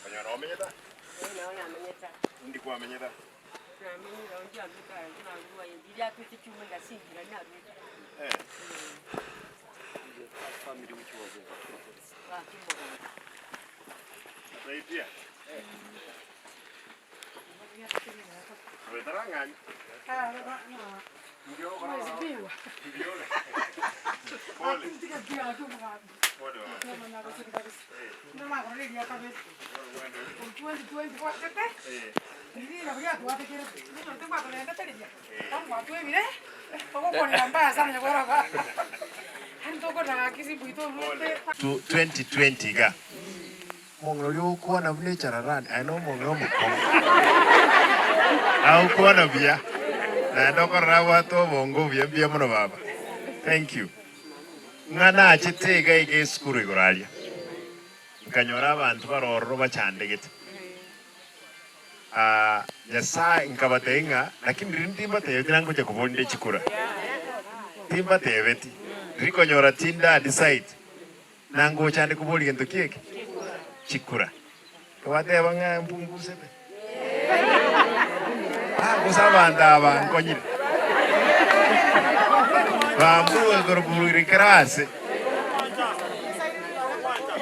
Konyora omenyete? Indi kwamenyete? Eh. Saidia. To 2020 iga. Omong'ina oria ogokwana buna echararani, aye nomong'ina omokong'u. Agokwana buya, naende okorora abwate obongo obuya, mbuya mono baba. Thank you. Ng'a nachete iga iga esukuru igoro aria, nkanyora abanto bare ororo bachandegete. Ah, Nyasae nkabatebia ng'a, lakini riria timbatebeti nangocha koborinde chikura. Timbatebeti, riria konyora tinda decide. Na ngocha nde koboria gento ki eke? Chikura. Twateba ng'a mpungusete? Ah, gose abanto aba nkonyire. Bambuga korwa kera ase.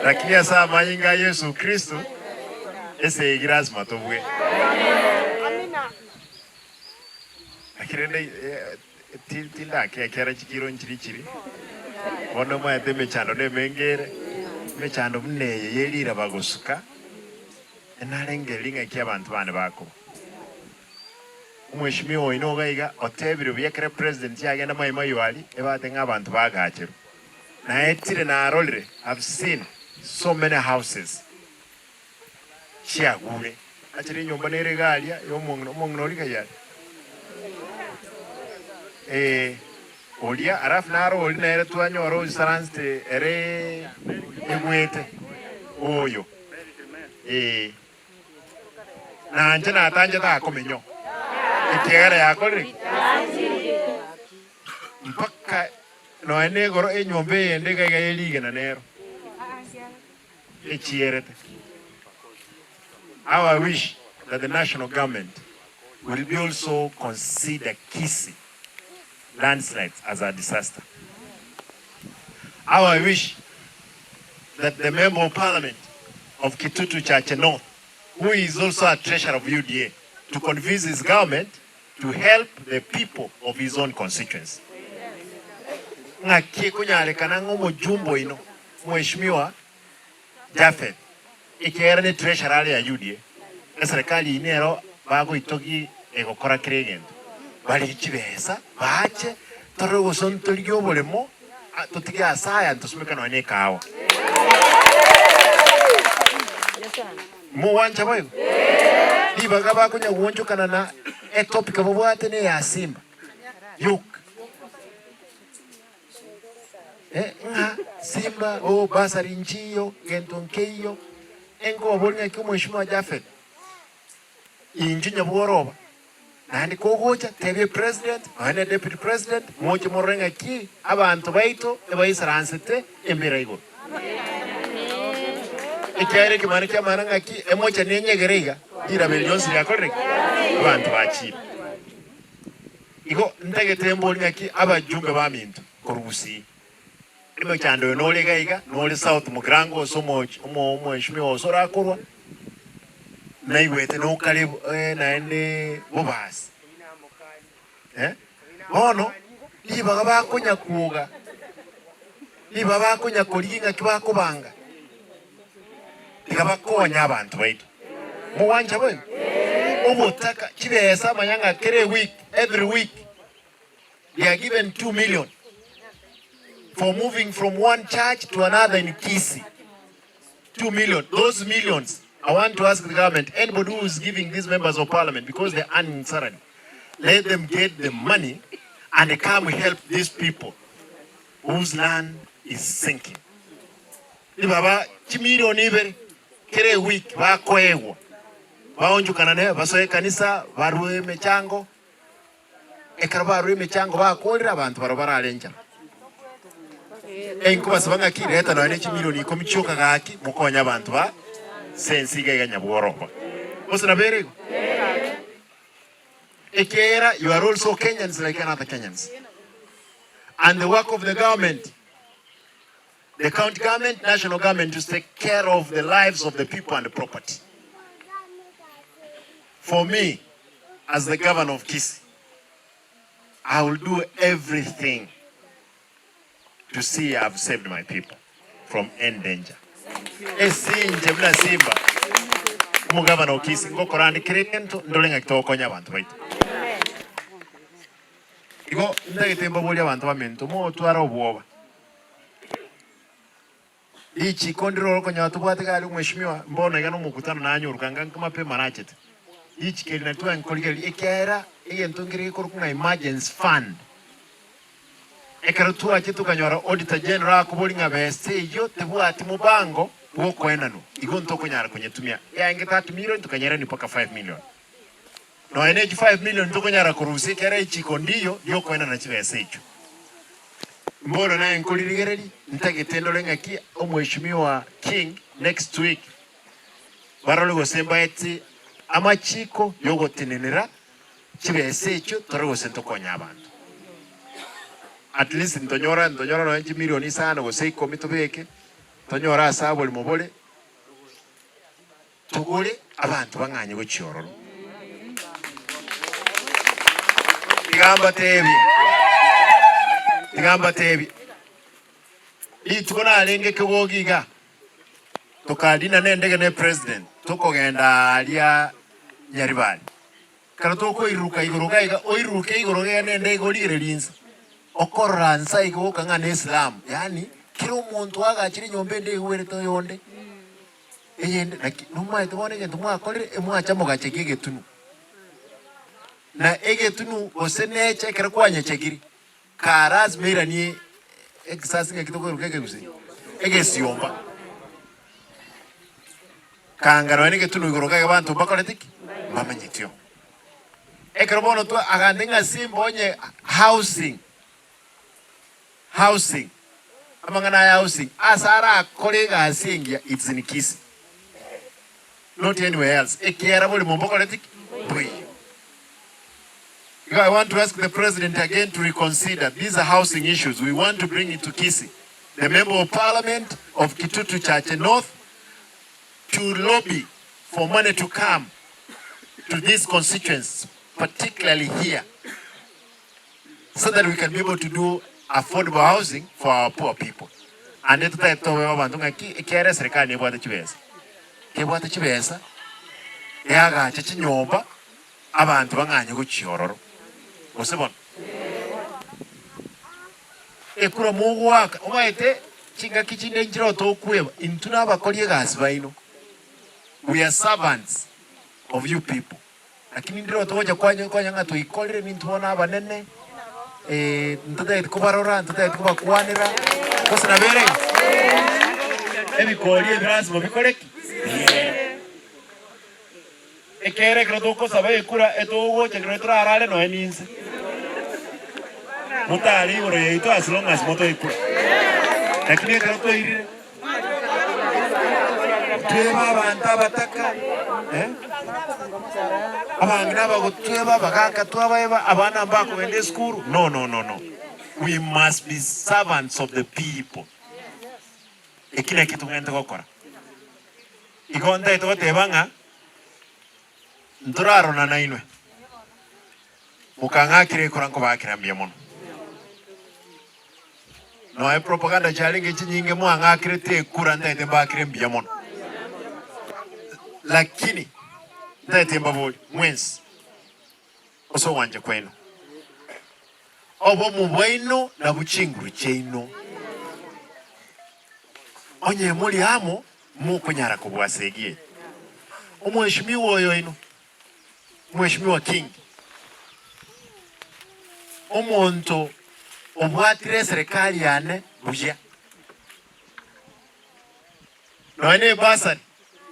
Lakini ase amanyinga a Yesu Kristo, esegi lasima tobue. Lakini rende eh, Tindakekera chikiro nchiri chiri, bono omanyete emechando nemenge ere, emechando buna eye ye riraba gosuka, narengereria ng'aki abanto bane bakoba. Omweshimiwa oino iga iga otebire buya ekero president yagenda Mai Mahiu aria, ebate ng'a abanto bagacherwe. Naetire narorire, I've seen so many houses chiagure. Achire enyomba nere iga aria y'omong'ina, omong'ina oria kai are? Ee, oria, alafu naro oria nere twanyora oisaransete ere egwete, oyo, ee. Nanche natanchete akomenywa, ekiagera yakorire ki? Mpaka nonya na igoro enyomba eyende iga iga ye rigena nero. echierete. How I wish that the national government will be also consider Kisii landslides as a disaster. How I wish that the member of parliament of Kitutu Chache North who is also a treasurer of UDA to convince his government to help the people of his own constituency. Ng'aki ekonyarekana ng'a omojumbe oino Mweshimiwa Japhet, ekiagera ne treasurer are ya UDA, eserekari eyio nero bagoitogia egokora kera egento. Barigie chibesa baache torore gose ntorigie oboremo totige ase aya ntosumeke nonya ne ekahawa. Mogwancha boigo? Ribaga bakonya goonchokana na etopic babwate neya Simba yoka. Ng'a simba oo basari nchiyo, gento nkeiyo, enkobaboria ng'aki omweshimiwa Japhet, inche nyabworoba, naende kogocha tebia epresident nonya ne deputy president moche morore ng'aki abanto baito ebaisaransete embera igoro. Ekiagera ekemana ki'amang'ana ng'aki emocha nenyegere iga, riraba eri rionsi riakorire ki? Abanto bachire. Igo ntagete mborie ng'aki abajumbe baminto korwa Gusii, emechando oyo nore iga iga, nore South Mugirango gose omweshimiwa gose orakorwa, naigwete nokare naende bobasi. Bono ribaga bakonya kwoga, ribaga bakonya korigia ng'aki bakobanga, tiga bakonye abanto baito. Mogwancha boigo? Obotaka, chibesa manya ng'a kera eweek, every week, they are given 2 million for moving from one church to another in Kisii. 2 million. Those millions, I want to ask the government, anybody who is giving these members of parliament, because they're earning salary, let them get the money and come help these people whose land is sinking. Nibaba chimilioni ibere kera ewiki bakoegwa, baonchokanane basoe ekanisa barue emechango, ekero barure emechango bakorire abanto barobwo barare enchara. Enkobasaba ng'aki reta nonya ne chimilioni ikomi chioka gaki mokonye abanto ba sense iga iga nyabworoba. Gose nabo ere igo? Ekiagera you are also Kenyans like another Kenyans. And the work of the government, the county government, national government is to take care of the lives of the people and the property. For me, as the governor of Kisii, I will do everything to see I have saved my people from any danger. Ase inche buna Simba, omogabana o Kisii, ngokora ande kera egento ndore ng'aki togokonya abanto baito. Igo ntagete mbaborie abanto baminto, motware obwoba. Richiko ndire okonyora tobwate gari omweshimiwa, mbono iga nomokutano nanyoruka nga mapema nachete. Richiko eri nari twankorigereria ekiagera egento nkere gekorokwa ng'a emergency fund. Ekero twachia tokanyora Auditor General akoboria ng'a besa eyio tebwati mobango bw'okoenanwa, igo ntokonyara konyetumia. Yaenge 30 million tukanyerania mpaka 5 million. Nonya ne chi 5 million tokonyara korusia ekiagera echiko ndiyo riokoenana chibesa echio. Mbono naye nkoririgereria, ntagete ndore ng'aki omweshimiwa King next week barore gose mbaeti amachiko yogotenenera chibesa echio torore gose ntokonye abanto. At least ntonyora ntonyora nonya chimilioni isano gose ikomi tobeke, tonyore ase aborimo bore, togore abanto bang'anye gochia ororo. Tiga mbatebie, tiga mbatebie, rituko narenge kegogi iga, tokadina nendege ne president, tokogenda aaria Nyaribari. Ekero tokoiruruka igoro iga iga, oiruruke igoro iga iga nendege origererie inse, okorora nsa iga oka ng'a ne slum, yaani kera omonto agachire enyomba ende eigwerete oyonde. Eyende, naki nomaete bono egento mwakorire, emwacha mogachekia egetunu. Na egetunu gose necha ekero kwanyechekiri, kaa lasima eranie ekisasi ng'aki tokoeruka ekegusii? Egesiomba. Kanga nonya na egetunu igoro iga abanto mbakorete ki? Mbamenyetio. Ekero bono twa agande ng'a simba onye housing, Housing, amang'ana aya housing ase arakore egasi engiya it's in Kisii not anywhere else ekiagera borimo mbokoreti ki? Mboiyo. Igo I want to ask the president again to reconsider these housing issues we want to bring it to Kisii the member of parliament of Kitutu Chache North to lobby for money to come to this constituency particularly here so that we can be able to do affordable housing for our poor people. Ande totagete tobe abanto ng'aki ekiagera eserekari nebwate chibesa, kebwate chibesa eagache chinyomba abanto bang'anye gochia ororo. Gose bono? Ekura mogoaka, omanyete chingaki chinde nchire tokweba, intwe nabakori egasi baino, we are servants of you people. Lakini ndire otogocha kwanya konya ng'a twaikorire nintwe bono abanene, eh, ntotageti kobarora, ntotageti kobakwanera, gose nabo ere igo? Ebikori ebi lasima bikore ki? Biere. Ekeere ekero tokosaba ekura etogocha ekero torarare nonya ninse. Motare igoro yaito as long as motoe ekura. Lakini ekero twairire. Twebe abanto abataka, eh? Abang'ina abagotweba, abagaka twabaeba, abana mbakogenda esukuru. No, no, no, no. We must be servants of the people. Eki nakio tobwenerete gokora. Igo ntagete goteba ng'a ntorarona nainwe, mokang'akera ekura nkobakera mbuya mono. Nonya propaganda chiarenge chinyinge mwang'akerete ekura ntagete mbakere mbuya mono. Lakini ntagete mbaborie mwensi ase ogwancha kwaino, obomo bwaino nabwo chinguru chiaino. Onye mori amo mokonyara kobua segi eye. Omweshimiwa oyo oino, Omweshimiwa King, omonto obwatire eserekari yane buya, nonya ne ebasari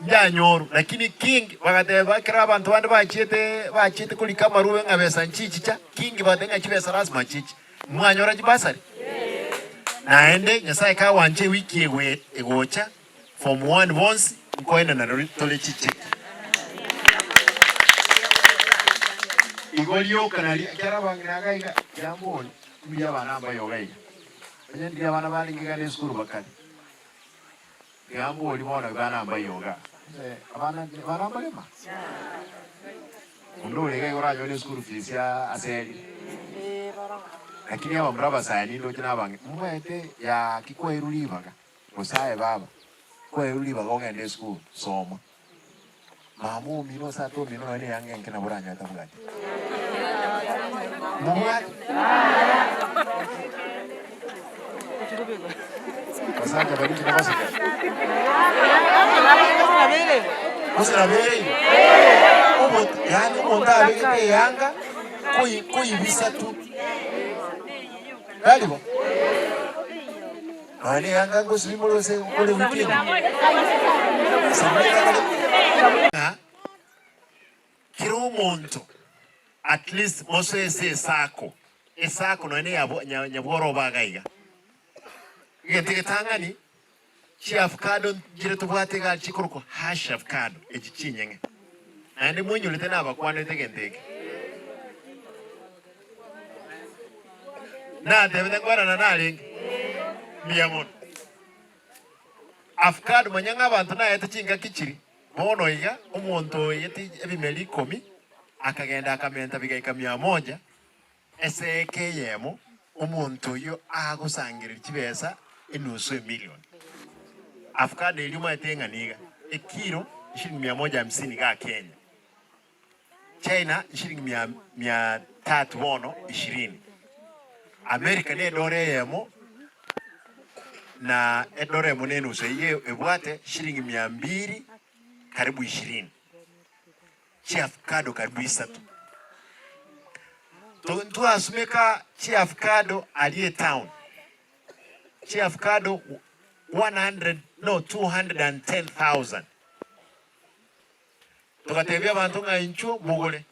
njanyorwa, lakini King bagateba ekero abanto bande bachiete bachiete korika amarube ng'a besa nchichicha, King bagateba ng'a chibesa lasima chiche. Mwanyora chibasari? Naende Nyasae kagwancha ewiki egocha form one bonsi nkoenana tore chicheki. Igo rioka nario ekero abang'ina iga iga kiambori mbuya abana mbayoga iga. Onye ndiria abana barenge iga na esukuru bakare. Kiambori bono abana mbayoga. Abana abana mbarema? Onde ore iga iga oranyore eschool fees aserire. Lakini abamura abasae nindoche nabang'ina mobaete gaki kwairwe ribaga gose aye baba kwairwe ribaga ogende esukuru soma. Mama omino gose tata omino nonye na eyanga enke nabo oranyore tabwati. Mobwate? Basacha baria inche nabasegete. Gose nabereire? Obo yaani omonto abegete eyanga koi koibisa tu. Tari bo? Nonya na eyanga ngosibia more gose ngokora ewiki engima. Ng'a kera omonto at least mosoe ase esacco, esacco nonya na eyabo nyabworoba iga iga. Egento egetang'ani, chiavocado nchire tobwate iga chikorokwa hash avocado, echi chinyeng'e. Naende mwenyorete nabakwanerete egento eke. Natebete nkwarana narenge, mbuya mono. Avocado manya ng'a abanto naete chingaki chiri, bono iga omonto oiyete ebimeri ikomi, akagenda akamenta bigaika mia moja, Ase eka eyemo omonto oyio agosangereria chibesa enusu emilion. Avocado eria omanyete eng'ana iga, ekilo shilingi mia moja hamsini igaa Kenya. China shilingi mia mia tatu bono ishirini. America ne edora eyemo na edora emo na enusu eyio ebwate shilingi mia mbili karibu ishirini. Chiavocado karibu isato. Ntwasumeka chiavocado aria etown, chiavocado 100 no 210,000. Togatebia abanto ng'a inchuo mogore.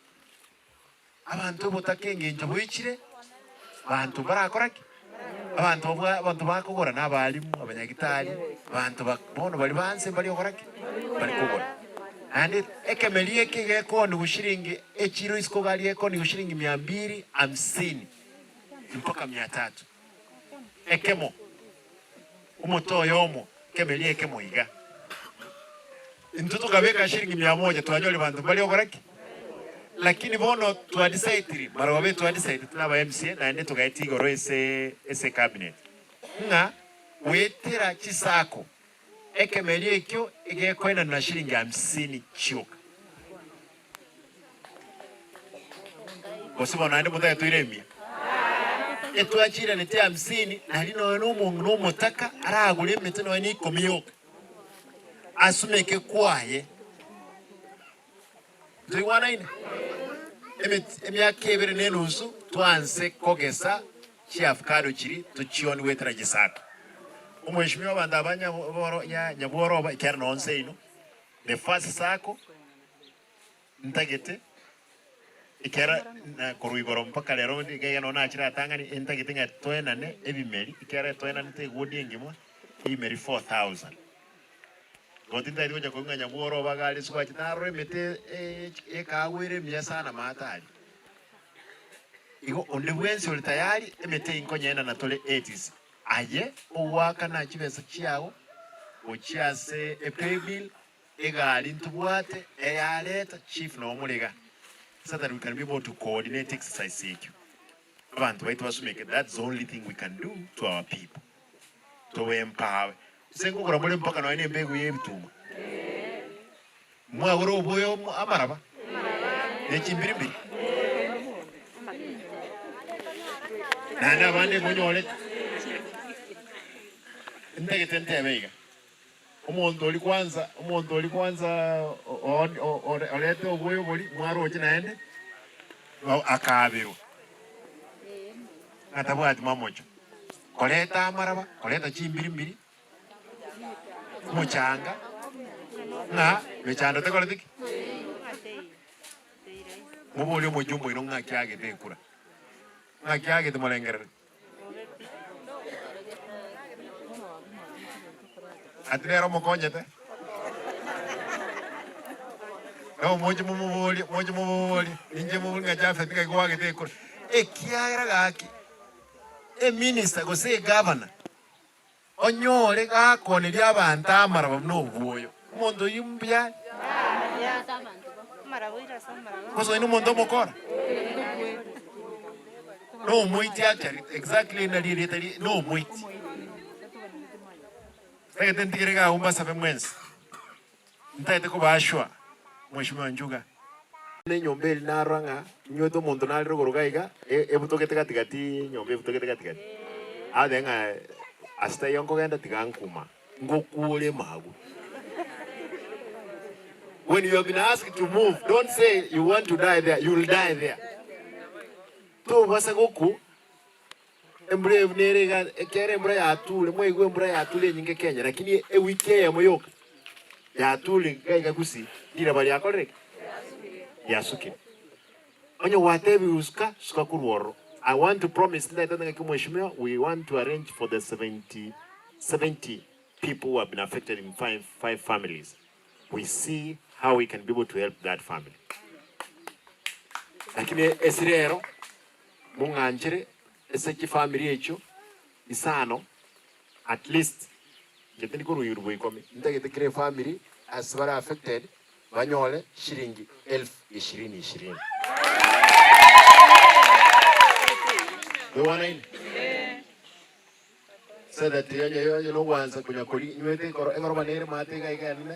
Abanto obotaka engencho boichire, banto barakora ki? Abanto babwa abanto bakogora na abalimu, abanyagitari, abanto ba bono baria ba nse mbari gokora ki? Mbari kogora. Naende ekemeri eke gekoonigwa shilingi echiro isiko iga aria gekoonigwa shilingi mia mbili hamsini mpaka mia tatu. Ekemo, omote oyomo, ekemeri ekemo iga. Intwe tokabeka shilingi mia moja twanyore banto mbari gokora ki? Lakini bono twadecideire, barabwo twadecidetie na aba MCA naende togaetia igoro ase ase ecabinet ng'a goetera chisacco ekemeri ekio egekoenanwa na shilingi hamsini chioka. Gose bono naende motagete toire emia? Etwachiraneti hamsini nari nonya na omong'ina omotaka aragore emete nonya na ikomi yoka asumeke kwaye. Ntoigwanaine? Emeti emiaka ebere na enusu twanse kogesa chiavocado chiria tochioni goetera chisaka. Omweshimiwa abanto aba nyaboro nya nyabworoba ekiagera noo nse ino the first sacco ntagete ekiagera na korwa igoro mpaka rero iga iga noo nachire atang'ani entagete ng'a toenane ebimeri ekiagera toenanete eward engima ebimeri 4000. Igo tintageti gocha koigwa ng'a nyabworo obaga are isiko achete narora emete ekaagwa ere emiya sana amato aria. Igo onde bwensi ore tayari emete eye nkonyeena tore ATC. Aye ogoakana chibesa chiao gochia ase epaybill, egari ntobwate eyareta chief nomorega so that we can be able to coordinate exercise ekio abanto baito basumeke that's the only thing we can do to our people. Tobe empawe. Ase nkogora more mpaka nonya nembegu y'ebituma. Mwagora oboyo amaraba ne chimbirimbiri. Naende abande monyorete. Ntagete ntebe iga. Omonto oria kwanza, omonto oria kwanza orete oboyo boria mwaroche naende akaaberwa. Ng'a tabwati mamocho. Koreta amaraba, koreta chimbirimbiri, omochanga, ng'a mechando tekoreti ki? Moborie omojumbe oino ng'aki agete ekura. Ng'aki agete morengereri. Ati nere omokonyete? Nabo moche momoborie, moche momoborie, inche moborie ng'a Japhet ng'ai gwagete ekura. Ekiagera gaki, eminister gose egavana, onyore gakoneria abanto amaraba buna obwoyo, omonto oyio mbuya are? Gose oyo nomonto omokora? Nomoiti actually, exactly nari erieta rie nomoiti. Ntagete ntigere iga agwo mbasabe mwensi, ntagete kobaa sure, Mheshimiwa Njuga. Buna enyomba eria narora ng'a inywete omonto nare rogoro iga iga, ebutogete gati gati enyomba ebutogete gati gati, agateba ng'a ase taiyo nkogenda tiga nkuma, ngokuore emagwe. When you have been asked to move, don't say you want to die there, you will die there. Tobasa gokwa Embura eye buna ere iga, ekiagera embura yature, mwaigwa embura yature enyinge Kenya, lakini ewiki eyemo yoka yature iga iga Gusii, riraba riakorire ki? Riasukire. Onye gwatebigwe suka, suka korwa ororo. I want to promise ndetete ng'aki mweshimiwa, we want to arrange for the 70, 70 people who have been affected in five, five families. We see how we can be able to help that family. Lakini esira ero, Mong'anchere ase chifamiri echio isano at least inche tindi korwa igoro bwa ikomi, ntagete kera efamiri ase bare affected banyore shilingi elfu ishirini ishirini. Toigwanaine? So that onye onye nogwansa konya koria inywete ekero ekero nere maate iga iga enene.